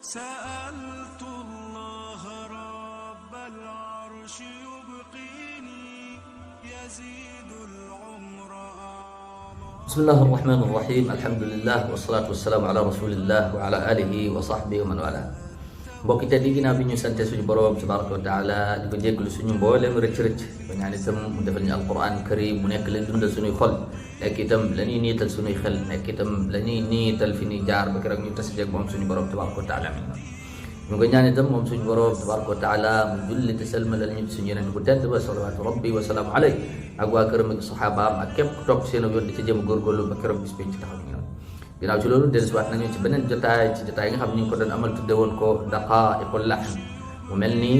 سألت الله رب العرش يبقيني يزيد العمر أعمارا. بسم الله الرحمن الرحيم. الحمد لله والصلاة والسلام على رسول الله وعلى آله وصحبه ومن والاه. mbokk te di ginnaaw bi ñu sante suñu borom tabaraka wa taala di ko jégglu suñu mboolem rëcc-rëcc ba ñaan itam mu defal ñu alquran karim mu nekk leen dundal suñuy xol nekk itam la ñuy niital suñuy xel nekk itam la ñuy niital fi ñuy jaar ba keroog ñu tas jeeg moom suñu borom tabaraka wa taala ñu ngi ñaan itam moom suñu borom tabaraka wa taala mu julli te selmalal ñu suñu yeneen bu tedd ba salawaatu rabbi wa salaamu alayhi ak waa këram ak saxaabaam ak képp ku topp seen yoon di ca jëm góorgóorlu ba keroog bis ci taxaw ñu ginnaaw ci loolu dellusiwaat nañu ci beneen jotaay nga xam ni ñu ko doon amal tudde woon ko daqaa'iqul lahm mu mel ni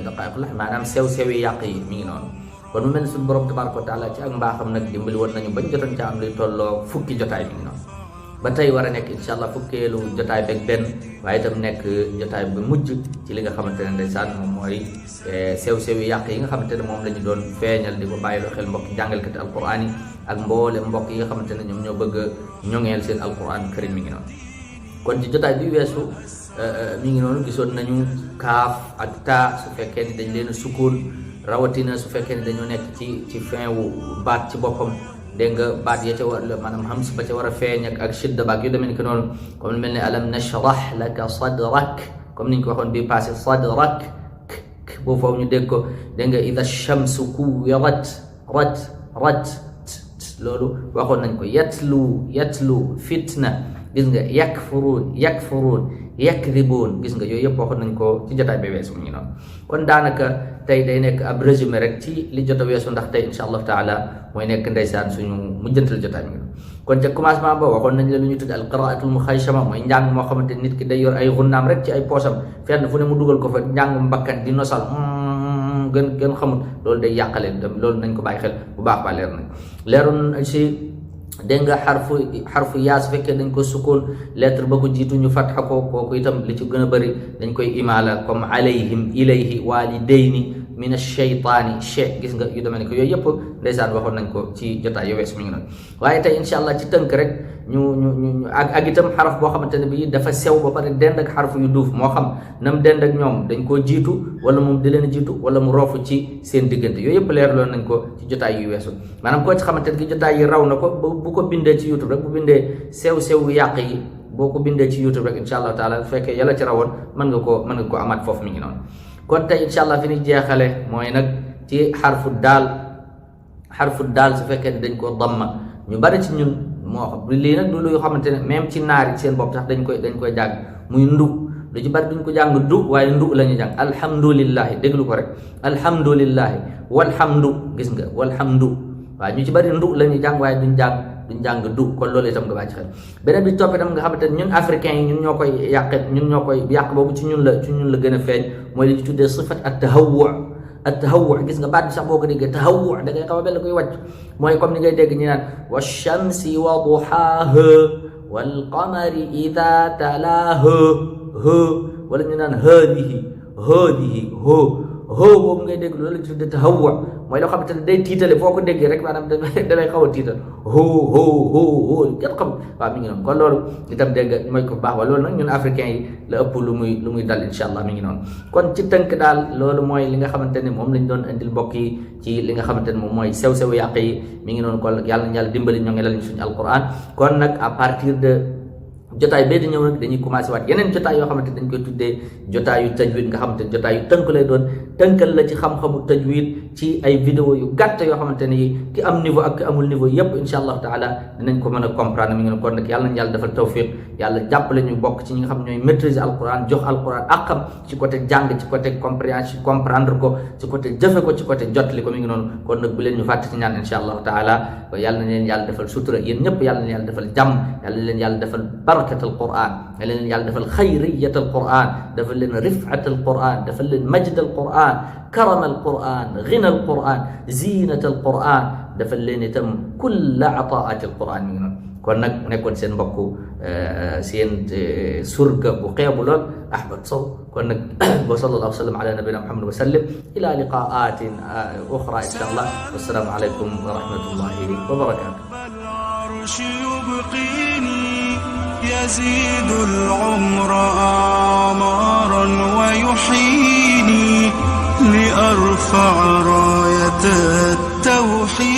daqaa'iqul lahm maanaam sew-sewi yàq yi mi ngi noonu kon mu mel ni suñu borom tabaraka wa taala ci ak mbaaxam nag dimbali woon nañu bañ jotoon ca am luy tolloo fukki jotaay mi ngi noonu ba tey war a nekk incha allah fukkeelu jotaay beeg benn waaye itam nekk jotaay bu mujj ci li nga xamante ne ndeysaan moom mooy sew-sewi yàq yi nga xamante ne moom la ñu doon feeñal di ko bàyyiloo xel mbokki jàngalkati alquran yi ak mboole mbokk yi nga xamante ne ñoom ñoo bëgg a ñoŋeel seen alquran karim mi ngi noonu kon ci jotaay bi weesu mi ngi noonu gisoon nañu kaaf ak taa su fekkee ni dañ leen a sukkoon rawatina su fekkee ni dañoo nekk ci fin wu baat ci boppam dégg nga baat ya ca war maanaam hams ba ca war a feeñ ak shidda baak yu demee ni ko noonu comme mel ne alam nashrah laka sadrak comme niñ ko waxoon bii passé sadrak boobu foofu ñu dégg ko dégg nga ida shamsu kuwirat rat loolu waxoon nañ ko yatlu fitna gis nga yakfuruun yakdibuun gis nga yooyu yëpp waxoon nañ ko ci jotaay bi weesu mu ngi noonu kon daanaka tey day nekk ab résumé rek ci li jot a weesu ndax tey insha allah taala mooy nekk ndeysaan suñu mujjantal jotaay mi ngi noonu kon ca commencement ba waxoon nañ la lu ñu tudd al qiraatul muxayshama mooy njàng moo xamante nit ki day yor ay xunnaam rek ci ay poosam fenn fu ne mu dugal ko fa njàngum mbakkan di nosal gën xamul loolu day yàqale tam loolu nañ ko bàyyi xel bu baax ba leeroon si dégg nga xarfu yaa su fekkee dañ ko sukkoon lettre ba ko jiitu ñu fatxa ko kooku itam li ci gën a bëri dañ koy imaala comme alayhim ilayhi walidayni min ash-shaytaani gis nga yu demee ne ko yooyu yëpp ndeysaan waxoon nañ ko ci jotaay yo wees mi ngi noonu waaye tey incha allah ci tënk rek ñu ak itam xaraf boo xamante ne bii dafa sew ba pare dend ak xarfu yu duuf moo xam nam dend ak ñoom dañ koo jiitu wala moom di leen jiitu wala mu roofu ci seen diggante yooyu yëpp leerloon nañ ko ci jotaay yu weesu maanaam koo ci xamante ne ki jotaay yi raw na ko bu ko bindee ci YouTube rek bu bindee sew yàq yi boo ko bindee ci YouTube rek incha allah taala bu fekkee yàlla ci rawoon mën nga ko amaat foofu mi ngi noonu kon tey incha allah fi ni jeexale mooy nag ci xarfu daal su fekkee ne dañ koo damma ñu bari ci ñun moo xam lii nag du lu xamante ne même ci naar yi seen bopp sax dañ koy jàng muy ndu lu ci bari duñ ko jàng du waaye ndu la ñuy jàng alhamdulillahi déglu ko rek alhamdulillahi walhamdu gis nga walhamdu waaye ñu ci bari ndu la ñuy jàng waaye duñ jàng du kon loolu itam nga bàyyi ci xel beneen bi topp itam nga xamante ne ñun africains yi ñun ñoo koy yàq boobu ci ñun la gën a feeñ mooy li ñu tuddee sifat at-tahawwu gis nga baat bi sax boo ko déggee tahawwu da ngay xaw a mel koy wàcc mooy comme ni ngay dégg ñu naan wa shamsi wa duhaaha wal qamari idha talaaha wala ñu naan haadihi boobu ngay dégg loolu la ñu tuddee tahawwu mooy loo xamante ne day tiitale foo ko déggee rek maanaam dalay xaw a tiital kenn xam waaw mi ngi noonu kon loolu itam dégg nga mooy ko baax wa loolu nag ñun africains yi la ëpp lu muy dal insha allah mi ngi noonu kon ci tënk daal loolu mooy li nga xamante ne moom lañ doon indil mbokk yi ci li nga xamante ne moom mooy sew yàq yi mi ngi noonu kon yàlla na yàlla dimbali ñoo ngi lal ñu suñu alquran kon nag à partir de jotaay bee di ñëw nag dañuy commencé waat yeneen jotaay yoo xamante dañ koy tuddee jotaayu tajwid nga xamante jotaayu tënk lay doon tënkal la ci xam-xamu tajwid ci ay vidéo yu gàtt yoo xamante ne yi ki am niveau ak ki amul niveau yépp insha allahu taala dinañ ko mën a comprendre mi ngi ne kon nag yàlla nañ yàlla defal tawfiq yàlla jàppale ñu bokk ci ñi nga xam ñooy maîtriser alquran jox alquran akam ci côté jàng ci côté compréhension comprendre ko ci côté jëfe ko ci côté jotli ko mi ngi noonu kon nag bu leen ñu fàtte ci ñaan insha allahu taala yàlla na leen yàlla defal sutura yéen ñëpp yàlla na yàlla defal jàmm yàlla na leen yàlla defal barakat alquran yàlla na leen yàlla defal xayriyat alquran defal leen rifat alquran defal leen majd alquran karam alquran ghina alquran zinat alquran defal leen itam kulla ataat alquran mi ngi noonu kon nag nekkoon seen mbokku seen surga bu xeebu lool Ahmad Sow kon nag wa sallallahu wa sallam ala nabina Muhammad wa sallim ila liqaatin ukhra insha Allah wassalamu alaykum wa rahmatullahi wa barakatuh. يزيد العمر أعمارا ويحييني لأرفع راية التوحيد.